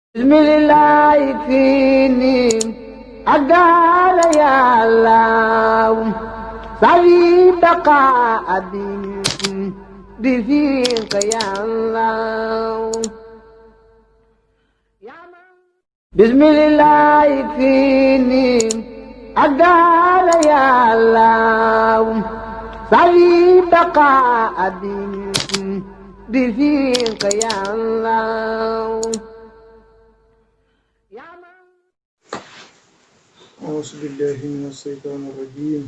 bismillah fini agala ya Allah sawi baqa abin bifika ya Allah bismillah fini agala ya Allah sawi baqa abin bifika ya Allah. أعوذ بالله من الشيطان الرجيم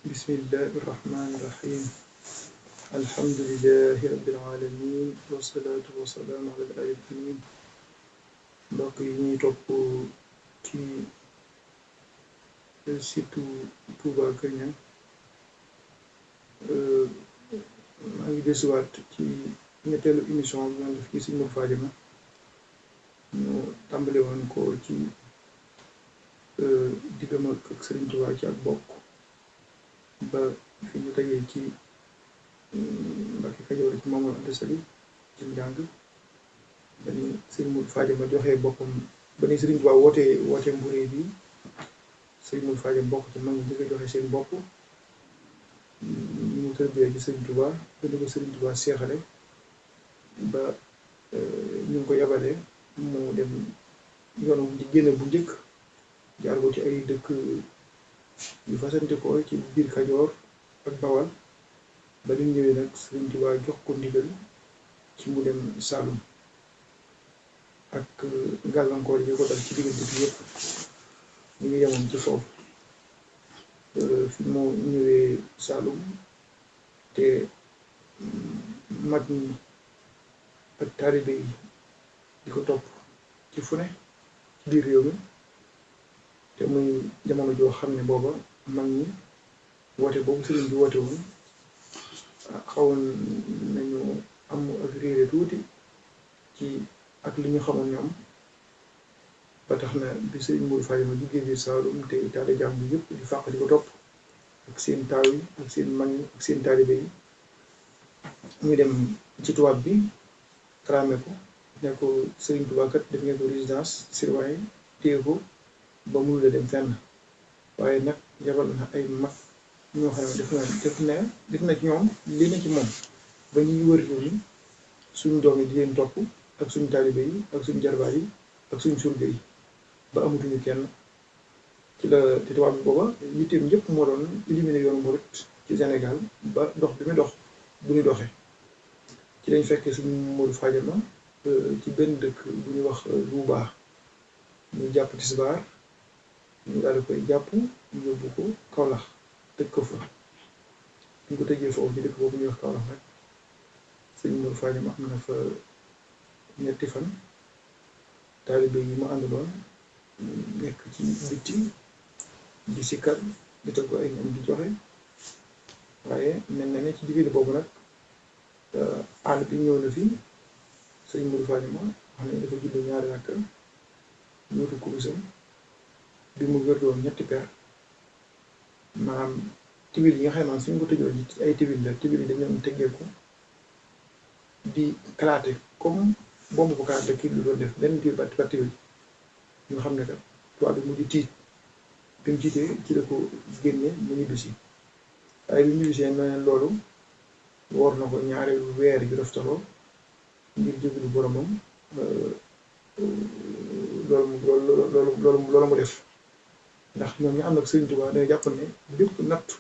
بسم الله الرحمن الرحيم الحمد لله رب العالمين والصلاة والسلام على الأمين mbokk yi ñuy topp ci site Touba Kër Niang maa ngi desuwaat ci ñetteelu émission bi ñu def ci Sëñ Modou Fadima ñu tàmbale woon ko ci diggam ak Serigne Touba ci ak bokk ba fi ñu tegee ci Mbàkke Kajoor ci Mamadou Anta Sali ci njàng ba ni Serigne Modou Fadima joxee boppam ba ni Serigne Touba wootee mburee bi Serigne Modou Fadima bokk ci mag ñi njëkk a joxe seen bopp ñu tërbiyee ci Serigne Touba ba ni ko Serigne Touba seexale ba ñu ngi ko yabalee mu dem yoonu di génn bu njëkk jaar ko ci ay dëkk yu fasante ko ci biir Kajoor ak Bawal ba ñu ñëwee nag Serigne Touba jox ko ndigal ci mu dem Saalum ak gàllankoor yi ko dal ci diggante bi yëpp ñu ngi yemoon ci foofu fi mu ñëwee Saalum te mag ñi ak taalibe yi di ko topp ci fu ne ci biir réew mi te muy jamono joo xam ne booba mag ñi woote boobu sëriñ bi woote woon xawoon nañu am ak réere tuuti ci ak li ñu xamoon ñoom ba tax na bi sëriñ Modou Fadima jógee biir Saalum te taale jàmm bi yëpp di fàq di ko topp ak seen taaw yi ak seen mag ñi ak seen taalibe yi ñu dem ci tubaab bi tramé ko ne ko sëriñ Touba kat def ngeen ko résidence surveillée téye ko ba mënu la dem fenn waaye nag yabal na ay mag ñoo xam ne def na ci ñoom li na ci moom ba ñuy wër réew mi suñ doom yi di leen topp ak suñ taalibe yi ak suñ jarbaat yi ak suñ surga yi ba amatuñu kenn ci la te tubaab bi booba yitteem yëpp moo doon éliminer yoonu murit ci Sénégal ba dox bi muy dox bu ñu doxee ci lañ fekkee suñ Modou Fadima ci benn dëkk bu ñuy wax Louba ñu jàpp tisbaar ñu daal di koy jàpp ñu yóbbu ko Kaolack tëj ko fa ñu ko tëjee foofu ci dëkk boobu ñuy wax Kaolack nag sëñ Modou Fadima am na fa ñetti fan taalibe yi mu àndaloon nekk ci bitti di sikkar di tëgg ko ay ñam di joxe waaye mel na ne ci diggante boobu nag àll bi ñëw na fi sëñ Modou Fadima xam ne dafa julli ñaari rakk ñuutu kurusam bi mu wérdoon ñetti per maanaam tibil yi nga xam ne suñ ko tëjoon ci ay tibil la tibil yi dañu teggeeku di kalaate comme bomb bu kalaate kii lu doon def benn tibil ba tibil ñu xam ne que tubaab bi mu di tiit bi mu tiitee ci la ko génne mu ñibbisi waaye bi mu ñibbisee na loolu war na ko ñaari weer yu raftaloo ngir jégalu boromam loolu mu def ndax ñoom ñu ànd ak Serigne Touba dañuy jàpp ne bépp natt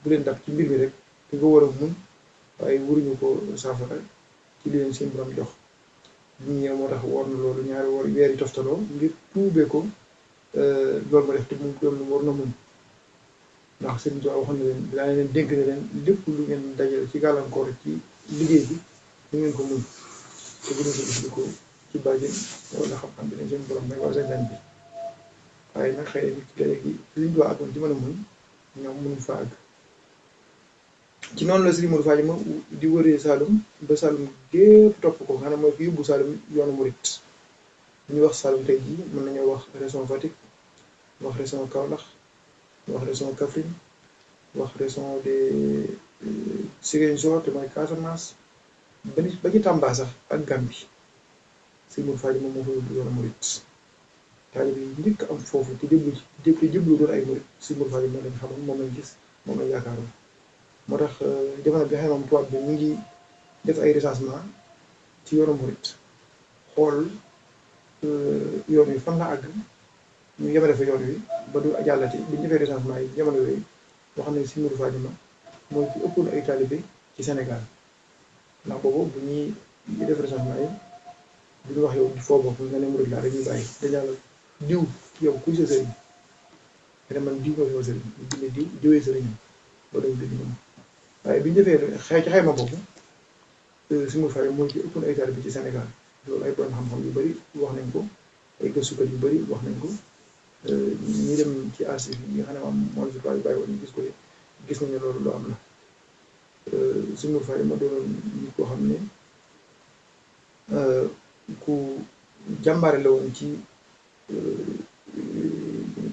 bu leen dab ci mbir mi rek di nga war a mun waaye waruñu ko saafara ci li leen seen borom jox bu ñu ñëwee moo tax war na loolu ñaari weer yi toftaloo ngir tuubee ko loolu ma def te mu doon lu war na mun ndax Serigne Touba waxoon na leen daa leen dénk ne leen lépp lu ngeen dajale ci gàllankoor ci liggéey bi lu ngeen ko mun te bu ñu ko gis di ko ci bàjjen wala xam-xam bi ne seen borom may wala seen bi waaye nag xëy na nit ki léegi liñ doon àggoon ci mën a muñ ñoom mënuñ fa àgg ci noonu la Serigne Modou Fadima di wëree Saloum ba Saloum gépp topp ko xanaa mooy fi yóbbu Saloum yoonu murit ñuy wax Saloum tey jii mën nañoo wax région Fatick wax région Kaolack wax région Kaffrine wax région de Ziguinchor te mooy Casamance ba ci Tamba sax ak Gambie sëñ Modou Fadima moo fa yóbbu yoonu murit taalibe yi njëkk am foofu te jéblu doon ay murit sëñ Modou Fadima lañ xamoon moom lañ gis moom lañ yaakaaroon moo tax jamono bi nga xam ne moom tubaab bi mu ngi def ay recensement ci yoonu murit xool yoon wi fan la àgg ñu yemale fa yoon wi ba du jàllati bi ñu defee recensement yi jamono yooyu wax nañ sëñ Modou Fadima mooy ci ëppoon ay taalibe ci Sénégal ndax boobu bu ñuy def recensement yi bu ñu wax yow foo bokk nga ne murid laa rek ñu bàyyi dañaa la diw yow kuy sa sëriñ nga ne man diw mooy sama sëriñ ñu bind diwee sëriñam ba dañ bind ñoom waaye bi ñu defee ci xayma boobu sëñ Modou Fadima mooy ci ëppoon ay taalibe ci Sénégal loolu ay borom xam-xam yu bëri wax nañ ko ay gëstukat yu bëri wax nañ ko ñi dem ci archive yi nga xam ne moom si tubaab yi bàyyi woon ñu gis ko gis nañ ne loolu lu am la sëñ Modou Fadima doonoon nit koo xam ne ku jàmbaare la woon ci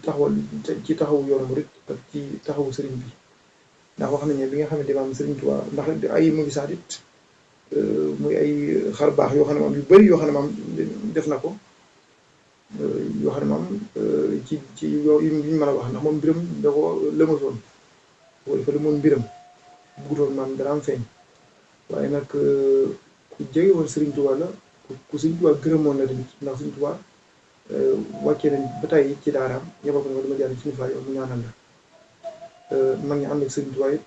taxawu yoonu murit ak ci taxawu sëriñ bi ndax wax nañ ne bi nga xamante ne maam sëriñ Tuubaa ndax ay mu ngi saat it muy ay xar baax yoo xam ne maam yu bëri yoo xam ne maam def na ko yoo xam ne maam ci yoo yu ñu mën a wax ndax moom mbiram da ko lëmasoon boo dafa lëmoon mbiram buggutoon maam dara am feeñ waaye nag ku jege woon Sëriñ Tuubaa la ku Sëriñ Tuubaa gërëmoon la tamit ndax Sëriñ Tuubaa wàccee nañ ba tey ci daaraam yebal ko ne ko dama jaar ci suñu faa yow mu ñaanal la mag ñi ànd ak Sëriñ Tuubaa it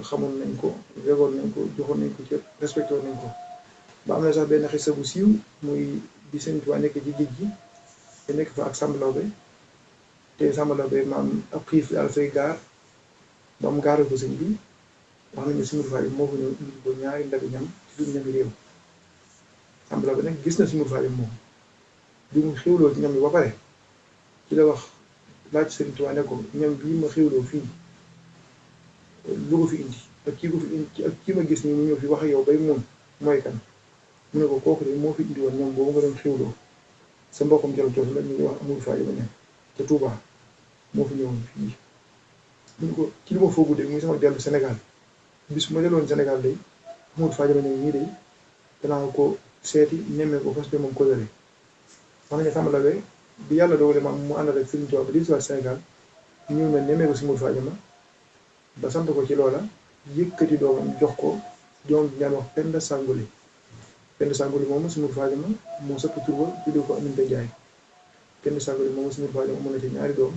xamoon nañ ko wegoon nañ ko joxoon nañ ko ci respecté woon nañ ko ba am na sax benn xisa bu siiw muy bi Sëriñ Tuubaa nekk ci géej gi te nekk fa ak Samba Laobé te Samba Laobé maam ab xiif daal fay gaar ba mu gaaral ko sëñ bi wax nañu Sëriñ Modou Fadima moo fa ñëw indi ko ñaari ndabi ñam ci suñu ñami réew Samba Laobé nag gis na Sëriñ Modou Fadima moom bi mu xewloo ci ñam bi ba pare ci la wax laaj Sëriñ Tuubaa ne ko ñam bii ma xewloo fii lu ko fi indi ak kii ko fi indi ak kii ma gis nii mu ñëw fi wax ak yow bay moom mooy kan mu ne ko kooku de moo fi indi woon ñam boobu nga doon xewloo sa mbokkam jël toos la ñu ngi wax Modou Fadima ne te Touba moo fi ñëwoon fii mu ne ko ci li ma foogu de muy sama dellu Sénégal bis ma delloon Sénégal day Modou Fadima ne ñii day danaa ko seeti nemmee ko fas de moom coloré wax nañu Samba Laobé bi yàlla dogalee maam mu ànd ak Sëriñ Tuubaa ba di si waat Sénégal ñëw na nemmee ko si Modou Fadima ba sant ko ci loola yëkkati doomam jox ko doom bi ñaan wax Penda Sangoli moomu si Modou Fadima moo sëpp tur ba tuddee ko Aminata Njaay Penda Sangoli moomu si Modou Fadima amoon na ci ñaari doom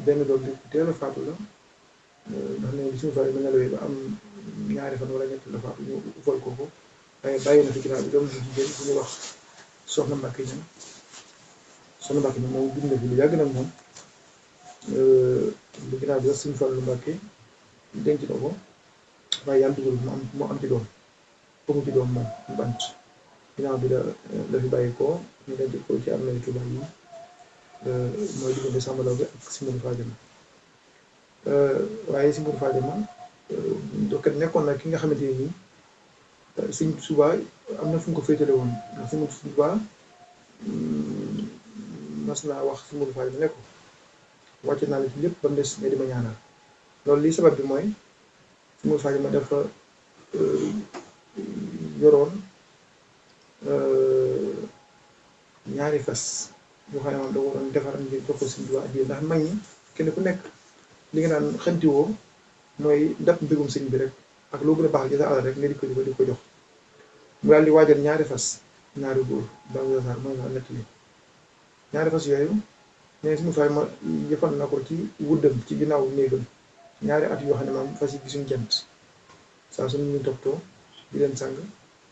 benn doom bi teel a faatu la ndax ne bi si Modou Fadima nelawee ba am ñaari fan wala ñett la faatu ñu ufal ko waaye bàyyi na fi ginnaaw bi doom bu jigéen bu ñuy wax Soxna Mbàkke ñam moom bind na fi lu yàgg nag moom bu ginnaaw bi sax Sëriñ Fallu Mbàkke denc na ko waaye yàlla dugal mu am ci doom amu ci doom moom mu bant ginnaaw bi la fi bàyyi ko ñu denc ko ci am na Tuubaa yi mooy diggante Samba Laobé ak Sëriñ Modou Fadima waaye Sëriñ Modou Fadima dokkat nekkoon na ki nga xamante ne nii Sëriñ Tuubaa am na fu mu ko féetale woon ndax Sëriñ Tuubaa mas naa wax Sëriñ Modou Fadima ne ko wàcce naa la ci lépp ba mu des nga di ma ñaanal loolu li sabab bi mooy Sëriñ Modou Fadima dafa yoroon ñaari fas yoo xam ne moom da ko doon defar ngir jox ko Sëriñ Tuubaa addiya ndax mag ñi kenn ku nekk li nga naan xantiwoo mooy dab mbégum sëñ bi rek ak loo gën a baax ci sa alal rek nga di ko jox mu daal di waajal ñaari fas ñaari góor ba nga saar mooy nga nett li ñaari fas yooyu mais Sëriñ Fadima yëfal na ko ci wuddam ci ginnaaw néegam ñaari at yoo xam ne maam fas yi gisuñ jant saa su ñu toppatoo di leen sang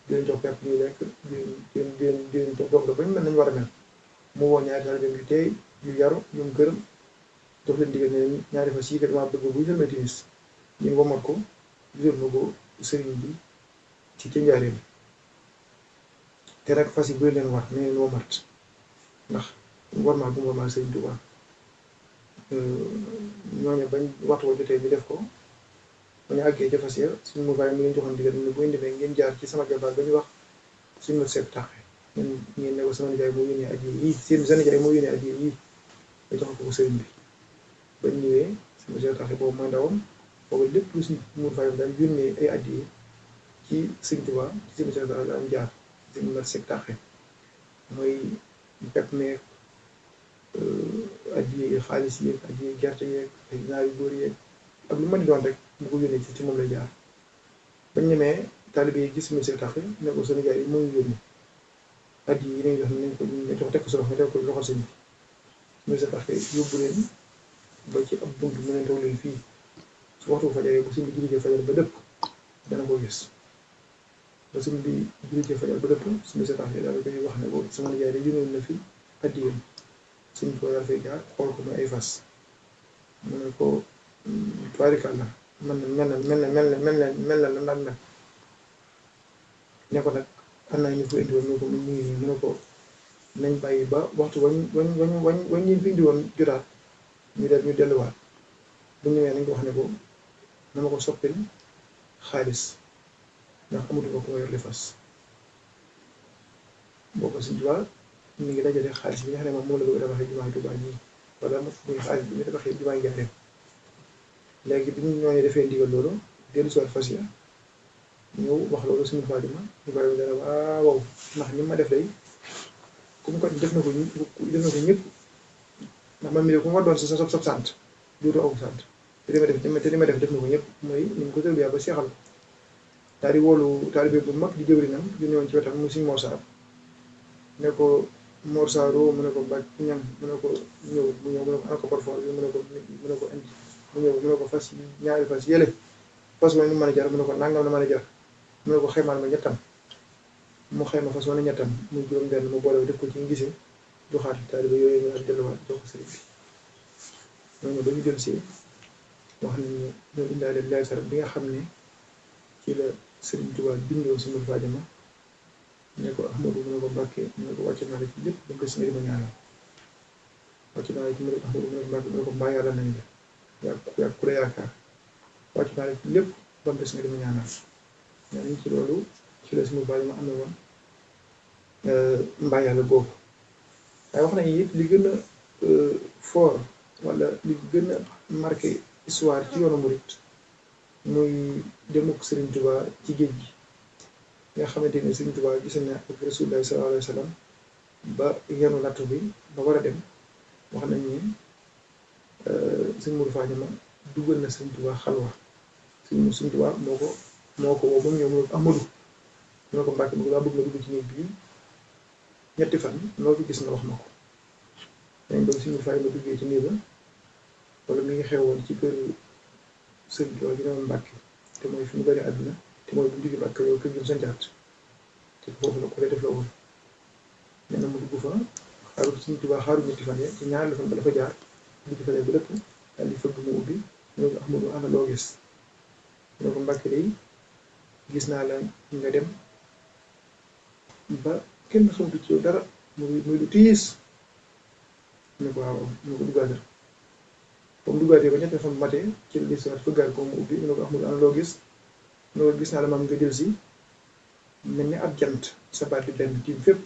di leen jox pepp ñuy lekk di leen toog ba ñu mel nañu war a mel mu woo ñaari taalibeem yu teey yu yaru yu mu gërëm jox leen digal ne ñaari fas yi kat dama bëgg buy sëlmee timis ñu womat ko gisal ma ko sëriñ bi ci ca njaareem te nag fas yi bu leen war ne leen womat ndax warmaa bu mu warmaa Sëriñ Tuubaa ñooñu bañ waxtu wa jotee ñu def ko ba ñu àggee ca fas ya suñu mu bàyyi mu leen joxoon digal ne bu ngeen demee ngeen jaar ci sama jabar ba ñu wax suñu mat seet taxe ngeen ne ko sama nijaay moo yónnee addiya yii seen nijaay moo yónnee addiya yii nga jox ko sëriñ bi bañ ñëwee sama seet taxe boobu mooy ndawam boobu lépp lu suñu Modou Fadima daal yónnee ay addiya ci Sëriñ Tuubaa ci seen seet taxe la am jaar seen mat seet taxe mooy pepp meeg addiye xaalis yeeg addiye gerte yeeg ay ñaari góor yeeg ak lu mën di doon rek bu ko yónnee ci moom lay jaar. bañ ñemee taalibe yi gis monsieur tax ne ko seen jaay yi moo ñu yónni addiye yi nañ jox nañ ko ñu jox teg ko sa loxo nga teg ko loxol sëñ bi monsieur tax yóbbu leen ba ci ab bunt mu leen taw leen fii su waxtu fajaree bu sëñ bi julli fajar ba dëpp dana ko gis ba sëñ bi julli fajar ba dëpp su monsieur tax daal koy wax ne ko sama nijaay de yónnoon na fi addiyam sëñ bi ko daal fay jaar xool ko muy ay fas mu ne ko tubaarikàlla mel na lan daan mel ne ko nag am naa ñu fa indi woon mu ne ko mu ngi nii mu ne ko nañ bàyyi ba waxtu wañ ñu fi indi woon jotaat ñu delluwaat bu ñëwee nañ ko wax ne ko na ma ko soppil xaalis ndax amatuma ko ma yor li fas boo ko Sëñ Tuubaa mi ngi dajale xaalis bi nga xam ne moom la bëgg a tabaxee jumaa Tuubaa ji wala muy xaalis bi ñu tabaxee jumaa Njaaréem léegi bi ñu ñooñu defee ndigal loolu dellu si waat fas ya ñëw wax loolu suñu Faadima ñu bari dara waaw ndax ni ma def day comme ko def na ko ñëpp ndax man mi de ku ma doon sa sob sant duutu aw sant te li ma def def na ko ñëpp mooy ni mu ko tërbiyaa ba seexal daal di woolu taalibe bu mag di jëwrinam di ñëwoon ci wetam mu Sëñ Mor Sarr ne ko Mor Sarr mu ne ko bàcc ñam mu ne ko ñëw mu ne ko ana ko parfois bi mu ne ko indi mu ñëw mu ne ko fas ñaari fas yële fas wane ni mën a jar mu ne ko nangam la mën a jar mu ne ko xaymaal ma ñettam mu xayma fas wane ñettam muy juróom benn mu boole def ko ci gisee joxaat taalibe yooyu ñu daal delluwaat jox ko sëriñ bi ñooñu ba ñu dellu si wax nañu ñoo indaale leetar bi nga xam ne ci la Sëriñ Tuubaa bindoo Sëñ Faadima ne ko Ahmadu mu ne ko Mbàkke mu ne ko wàcc naa la ci lépp ba nga si nga di ma ñaanal wàcc naa la ci mu ne ko Ahmadu mu ne ko Mbàkke mu ne ko mbaa yàlla nañ la yaa ku la yaakaar wàcc naa la ci lépp ba nga si nga di ma ñaanal nee nañ ci loolu ci la Sëñ Faadima amee woon mbaa yàlla boobu waaye wax nañu it li gën a fort wala li gën a marqué histoire ci yoonu murit muy demuk Sëriñ Tuubaa ci géej gi nga xamante ne Sëriñ Tuubaa gis na ak Rasulullaahi sallallaahu alayhi wa sallam ba yenu nattu bi ba war a dem wax nañ ni Sëñ Moodu Faadima dugal na Sëriñ Tuubaa xalwa Sëriñ Tuubaa moo ko woo ba mu ñëw mu ne ko Ahmadu mu ne ko Mbàkke mu laa bëgg nga dugg ci néeg bii ñetti fan loo fi gis nga wax ma ko dañ doon Sëñ Moodu Faadima duggee ci néeg ba wala mi ngi xewoon ci kër Sëriñ Tuubaa gi ne Mbàkke te mooy fi mu bëri àdduna te mooy bu jógee Mbàkke yow kër gi mu sancaat te foofu la ko def la woon nee na mu dugg fa xaaru Sëriñ Tuubaa xaaru ñetti fan ci ñaari fan ba dafa jaar dugg fa ba lépp daal di fëgg mu ubbi mu ne ko Ahmadu ana loo gis mu ne ko Mbàkke day gis naa la nga dem ba kenn xamatu ci yow dara muy lu tiis mu ne ko waaw mu ne ko duggaatal comme duggaatee ba ñetti fan matee ci la gis waat fëggaat ko mu ubbi mu ne ko Ahmadu ana loo gis mu ne ko gis naa la maam nga jël si mel ni ab jant sa baat di benn tiim fépp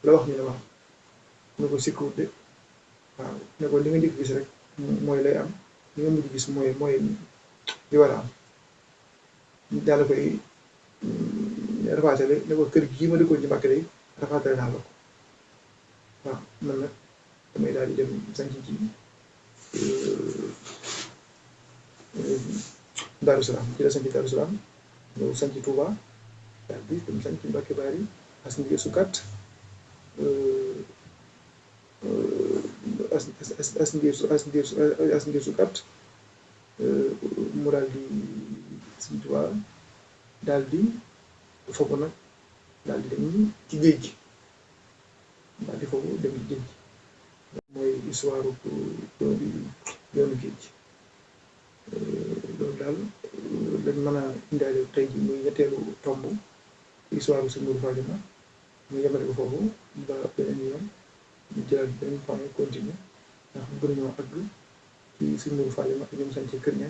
la wax ñu ne waaw mu ne ko sikkuwut de waaw ne ko li nga njëkk gis rek mooy lay am li nga mujj gis mooy li war a am daal koy rafaatale ne ko kër gii ma dëkkoon ci Mbàkke day rafaatale naa la ko waaw man nag damay daal di dem sanc ci Daaru Salaam ci la sanc Daaru Salaam ñëw sanc Tuuba daal bi dem sanc Mbàkke Baari as ngir su gàtt as ngir su gàtt mu daal di Sëñ Tuubaa daal di foofu nag daal di dem ci géej gi daal di foofu dem ci géej gi mooy histoire yoonu géej gi loolu daal lañ mën a indaale tey ji muy ñetteelu tomb histoire Sëñ Moodu Faadima ñu yemale ko foofu ba beneen yoon ñu jëlaat beneen point continue ndax bëgg nañoo àgg ci Sëñ Moodu Faadima ak ñoom sañ ci kër ña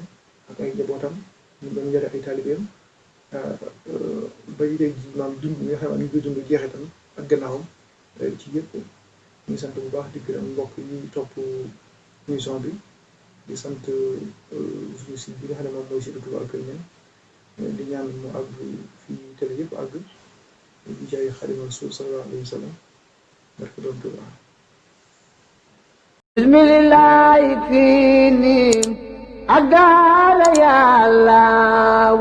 ak ay njabootam ñu doon yare ay taalibeem ba tey ji maam dund bi nga xam ne ñu koy dund jeexitam ak gannaawam ci yëpp ñu sant bu baax di gërëm mbokk yi topp émission bi di sant suñu site bi nga xam ne moom mooy site Touba Kër Niang di ñaan mu àgg fii télé yëpp àgg di jaay Xaadimu Rasuul sallallahu alayhi wa sallam barke doon Tuubaa. bismillah fii nii ak daara yàllaaw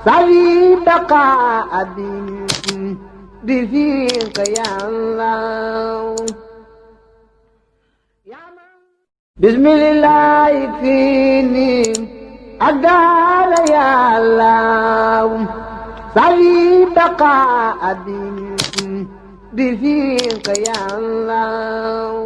sawi baqa abin bi fiika yàllaaw bismillah fii nii ak daara yàllaaw sawi baqa abin bi fiika yàllaaw